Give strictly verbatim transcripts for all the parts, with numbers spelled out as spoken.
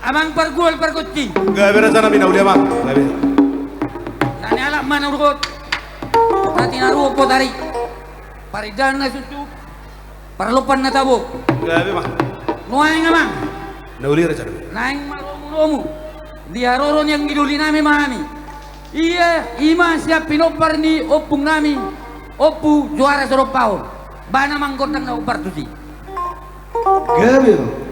Amang pargual pargonsi. Gabe raja nami, na uli amang. Gabe. Na nialap ma na urgot. Na tinaruhon botari. Parindahan na susu. Parlompan na tabo. Gabe ma. Nuaeng amang. Na uli raja nami. Naeng maromuromu. Di haroro ni anggi doli nami ma hami. Ia, i ma sian pinompar ni ompung nami, Ompu Johara Sodompahon. Bahen amang gondang na hombar tusi. Gabe ma.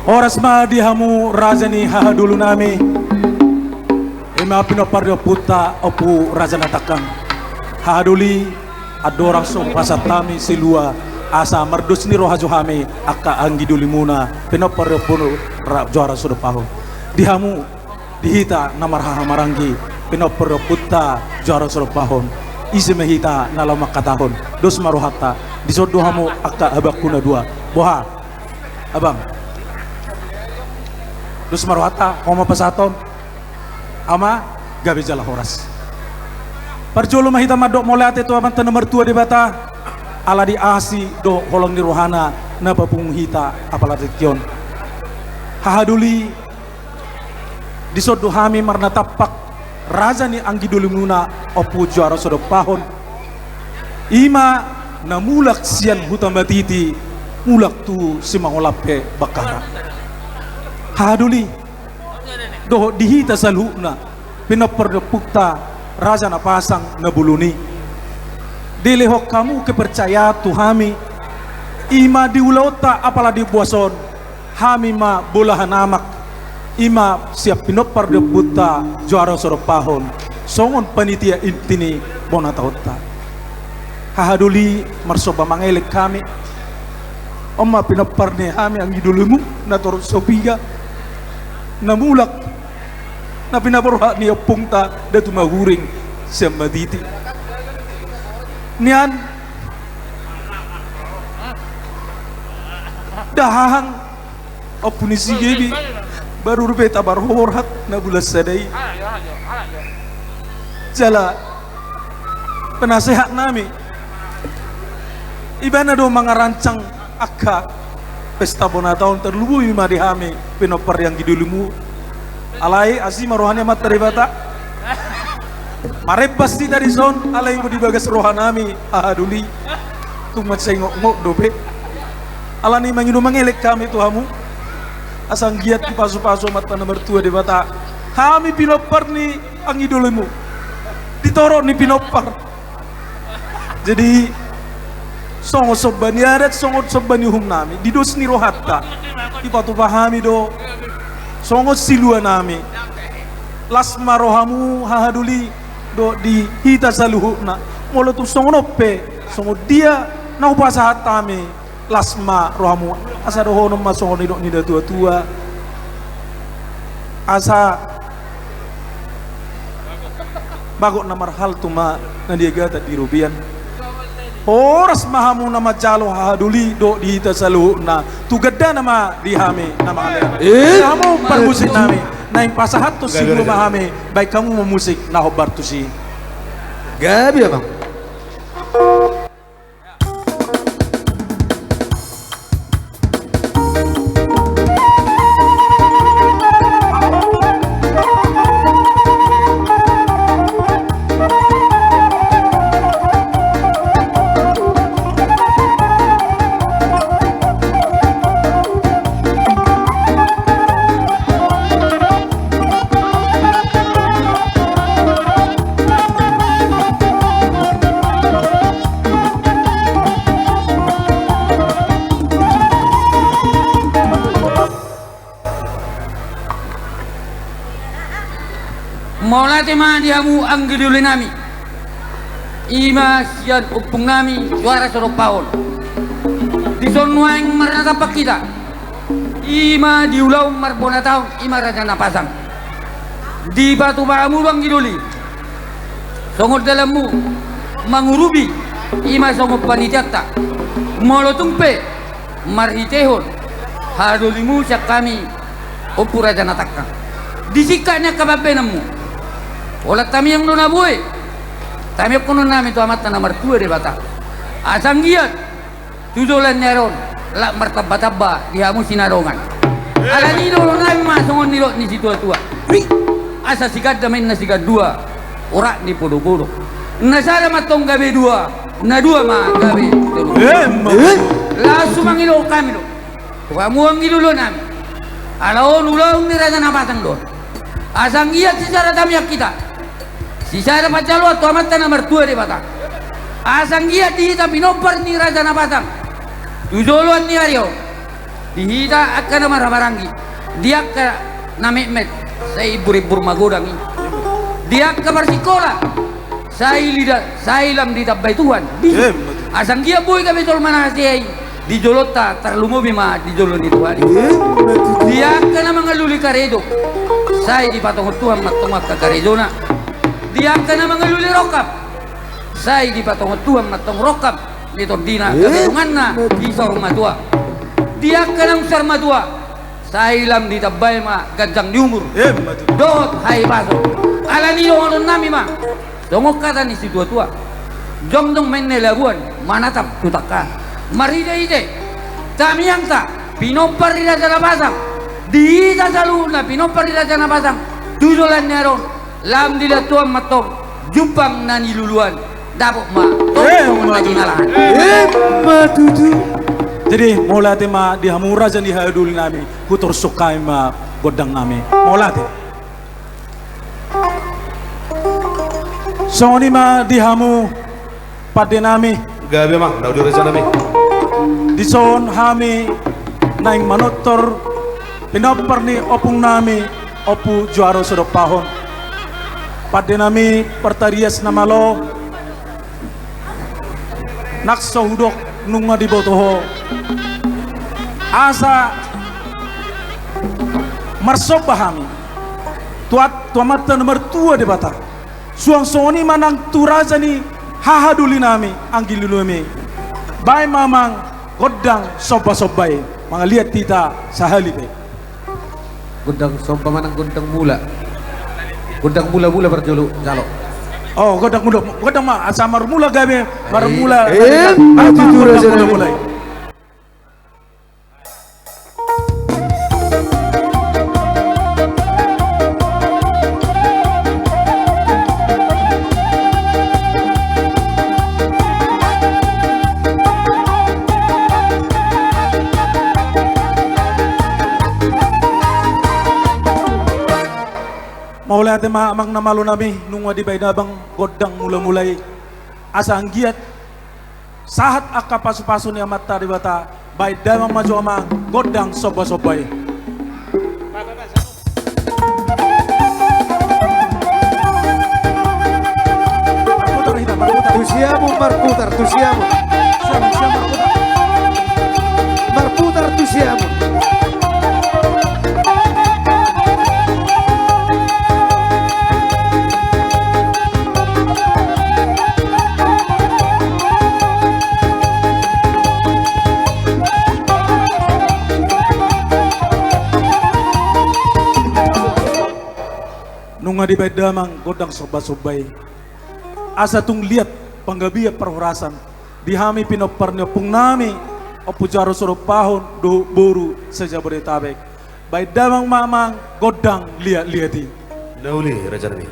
Horas ma di hamu raja ni hahadolu nami, i ma pinompar ni ompunta Ompu Raja Natangkang. Hahadoli, andorang so hupasahat hami silua asa mardos ni roha jo hami angka anggi dolimuna pinompar ni ompu ra-, Johara Sodompahon. Di hamu, di hita na marhahamaranggi pinompar ni ompunta Johara Sodompahon, ise ma hita na laho mangkatahon, dos ma rohanta, dison do hamu angka abangku na dua. Boha, abang? Dos ma rohanta, ho ma pasahaton. Ama, gabe jala horas. Parjolo ma hita mandok mauliate tu Amanta na martua Debata, ala ni asi dohot holong ni rohana na papungu hita apala tingki on. Hahadoli, dison do hami marnatampak raja ni anggi dolimuna Ompu Johara Sodompahon, i ma na mulak sian Huta Matiti, mulak tu Simangolampe Bakkara. Hahadoli, dohot di hita saluhutna pinompar ni ompunta Raja Napasang na bolon i, dilehon hamu kepercayaan tu hami, i ma di ulaonta apala di boas on, hami ma bolahan amak, i ma sian pinompar ni ompunta Johara Sodompahon, songon panitia inti ni bona taonta. Hahadoli, marsomba mangelek hami. On ma pinompar ni hami anggi dolimu na torop so piga, na mulak, na pinaborhat ni ompungta Datu Mahuring sian Matiti. Nian dahahang ompu ni si Gebi, baru dope taborhat na bulan sada i. Jala penasehat nami, ibana do mangarancang angka pesta bona taon, tarlumobi ma di hami pinompar ni anggi dolimu. Alai asi ma roha ni Amanta Debata. Marembas hita dison, alai ma di bagas roha nami, haha doli. Tung mansai ngokngok dope. Alani i mangido mangelek hami tu hamu, asa anggiat dipasupasu Amanta na martua Debata hami pinompar ni anggi dolimu, di torop ni pinompar. Jadi songon somba ni adat, songon somba ni uhum nami, di dos ni rohanta dipatupa hami do songon silua nami. Las ma rohamu, haha doli, dohot di hita saluhutna. Molo tung songon on pe, songon dia na hupasahat hami, las ma rohamu, asa dohonon ma songon nidok ni natuatua, asa bagot na marhalto ma na niagatan di robean. Horas ma hamu na manjalo, haha doli, dohot di hita saluhutna. Tu gandana ma di hami na mangalean. Eh? Hamu parmusik nami, naeng pasahathon sidua ma hami, baen hamu ma musik na hombar tusi. Gabe, Amang. Mauliate ma di hamu anggi doli nami. I ma sian ompung nami Juara Sodompahon. Dison nuaeng marnatampak hita. I ma di ulaon marbona taon, i ma Raja Napasang. Dipatupa hamu do anggi doli, songon dalanmu mangurupi, i ma songon panitianta. Molo tung pe marhitehon haha dolimu sian hami, Ompu Raja Natangkang, di singkat ni angka pambahenanmu, holan tamiang do na boi, tamiangkonon nami tu Amanta na martua Debata, asa anggiat tu joloan ni ari on lak martambatamba di hamu sinadongan. Alani i dohonon nami ma songon nidok ni situatua: Asa siganda ma inna sigandua, orat ni podopodo. Na sada ma antong gabe dua, na dua ma gabe tolu. Emma. Laos sumangidok hami do tu hamu anggi doli nami. Ala on ulaon ni Raja Napasang do on. Asa anggiat sisada tamiang hita, sisada panjaloan tu Amanta na martua Debata, asa anggiat di hita pinompar ni Raja Napasang tu joloan ni ari on, di hita angka na marhahamaranggi, di angka na metmet, sai imburimbur magodang i. Di angka marsikola, sai lida, sai lam ditambai Tuhan. Bisa. Emma tutu. Asa anggiat boi gabe jolma na hasea i di jolonta, tarlumobi ma di jolo ni Tuhan i. Emma tutu. Di angka na mangalului karejo, sai dipatongon Tuhan ma antong angka karejona. Di angka na mangalului rongkap, sai dipatongon Tuhan ma antong rongkap ni tondina, emma tutu, gabe donganna di saur matua. Di angka naung saur matua, sai lam ditambai ma ganjang ni umur, emma tutu, dohot hahipason. Alani i dohonon nami ma songon hata ni situatua: Jongjong ma inna i labuan, manatap tu tangkahan. Marhitehite tamiangta pinompar ni Raja Napasang, di hita saluhutna pinompar ni Raja Napasang tu joloan ni ari on, lam dilehon Tuhan ma antong jumpang na niluluan, dapot ma tongtong na jinalahan. Emma tutu. Jadi mauliate ma di hamu raja ni haha doli nami, hutorsuk hami ma gondang nami. Mauliate. Songon i ma di hamu pande nami. Gabe ma, na uli raja nami. Dison hami naeng manortor pinompar ni ompung nami, Ompu Juaro Sodompahon. Pande nami partarias na malo, nang so hudok nunga diboto ho, Asa marsomba hami tu At-, tu Amanta na martua Debata. Suang songon i ma nang tu raja ni hahadolinami anggi luluami. Baen ma amang gondang sombasomba i, mangaliat hita sahali pe. Gondang somba manang gondang mula? Gondang mula-mula parjolo jalo. Oh, gondang mula, gondang ma, asa marmula gabe, marmula. Eh, baen ma gondang mula-mula i. Mauliate ma amang na malonami, nunga dibaen damang gondang mula-mula i. Asa anggiat sahat angka pasu-pasu ni Amanta Debata, baen damang ma jo amang gondang sombasomba i. Marputar hita, marputar. Tu Siamun marputar, tu Siamun. Siamun, Siamun marputar. Marputar tu Siamun. Nunga dibaen damang gondang sombasomba i. Asa tung liat panggabean parhorasan di hami pinompar ni ompungnami, Ompu Jaro Sidompahon dohot boru se-Jabodetabek. Baen damang ma amang gondang liat-liat i. Na uli, rajanami.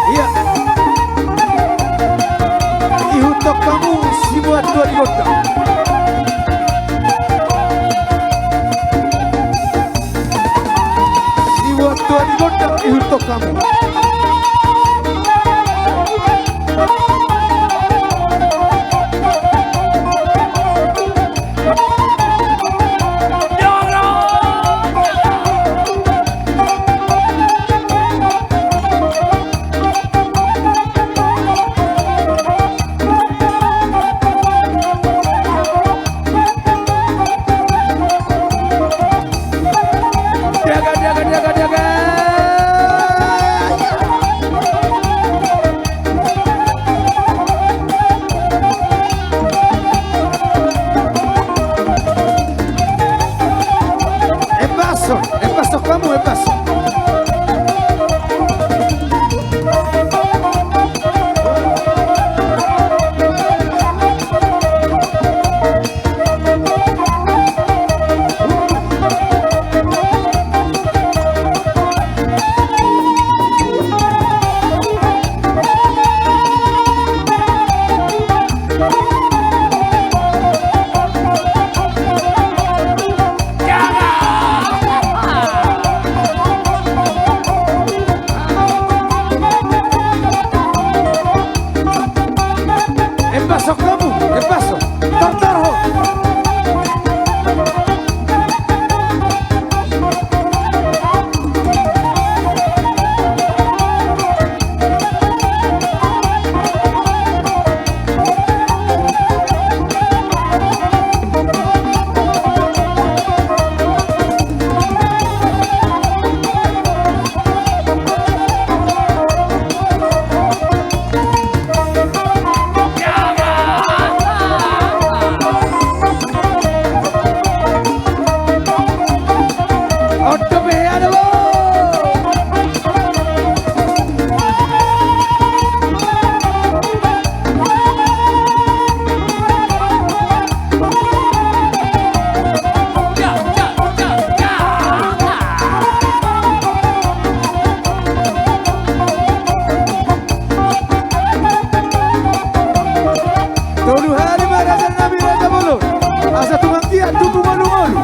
Ia. Ihuthon hamu sibuat dua ni gondang. Sibuat dua ni gondang ihuthon hamu. Diaga, diaga, diaga, diaga. Embas on, embas on hamu, embas on. Embas on hamu, embas on. Tartar ho. Tolu hali ma raja nami, raja bolon. Asa tung anggiat tubu malu-malu.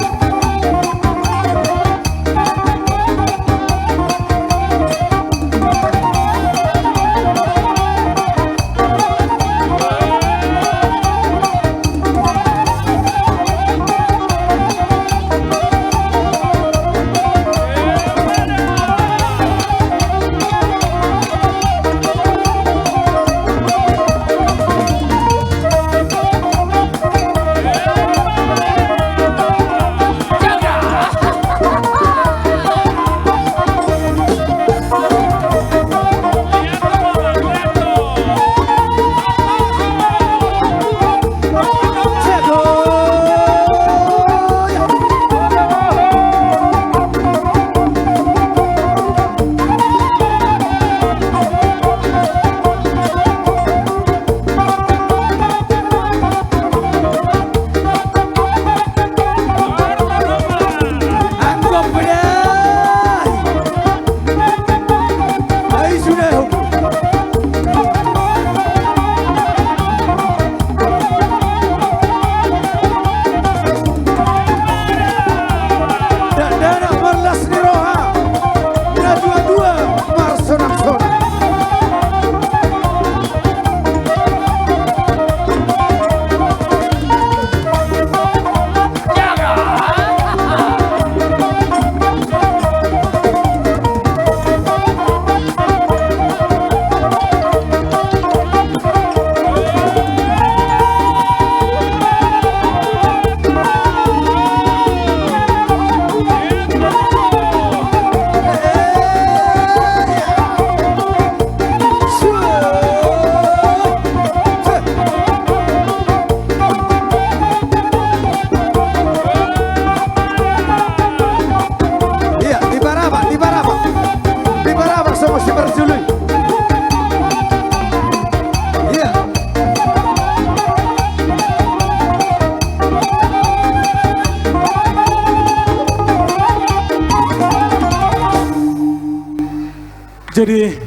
Jadi,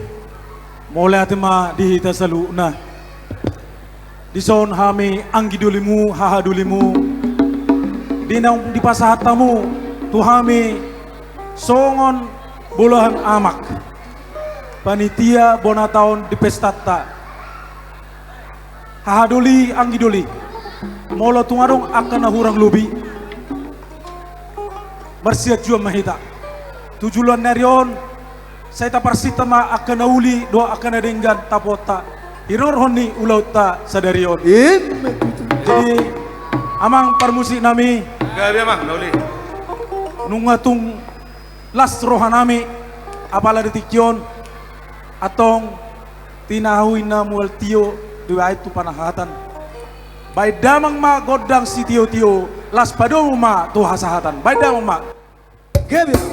mauliate ma di hita saluhutna. Dison hami anggi dolimu, haha dolimu, di naung dipasahat hamu tu hami songon bolahan amak, panitia bona taon di pestanta. Haha doli, anggi doli, molo tung adong angka na hurang lobi, marsianjuan ma hita. Tu joloan ni ari on, sai taparsinta ma angka na uli dohot angka na denggan tapaonta hinorhon ni ulaonta sadari on. Ima tutu. Jadi, amang parmusik nami, gabe amang na uli, nunga tung las roha nami, apala di tingki on, antong tinahui na mual tio dibaen tu panahatan. Baen damang ma gondang sitiotio, las padomu ma tu hasahatan. Baen damang ma. Gabe.